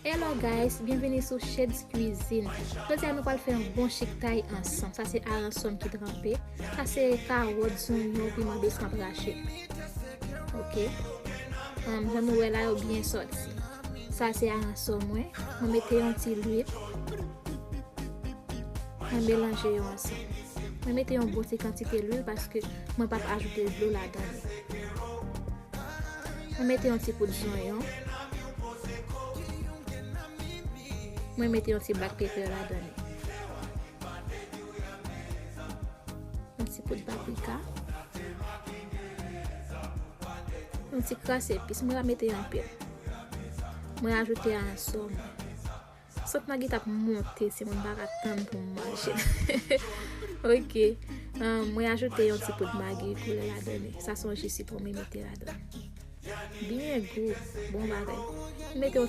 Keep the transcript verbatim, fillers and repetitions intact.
Hello guys, byenvini sou Shades Cuisine. Jodi a nou pral fè yon bon chiktay ansanm. Sa se aransòm ki tranpe. Sa se kawòt, zonyon, piman bes m ap rache. Ok. Um, jan nou wè la, yo byen sòti. Sa se aransòm mwen. Mwen mete yon ti lwil. Mwen melanje yo ansanm. Mwen mete yon bon ti kantite lwil paske mwen p ap ajoute dlo ladan li. Mwen mete yon ti poud zonyon. Mwen mete yon ti black pepper ladan li. Yon ti poud paprika. Yon ti kras epis. Mwen pa mete anpil. Mwen ajoute aransòm mwen. Sant magi t ap monte, se mwen pa ka tann pou m manje. Ok. Ah, mwen ajoute yon ti poud magi koulè ladan li. Sa se yon ji sitwon mwen mete ladan. Byen gou, bon bagay. M mete yon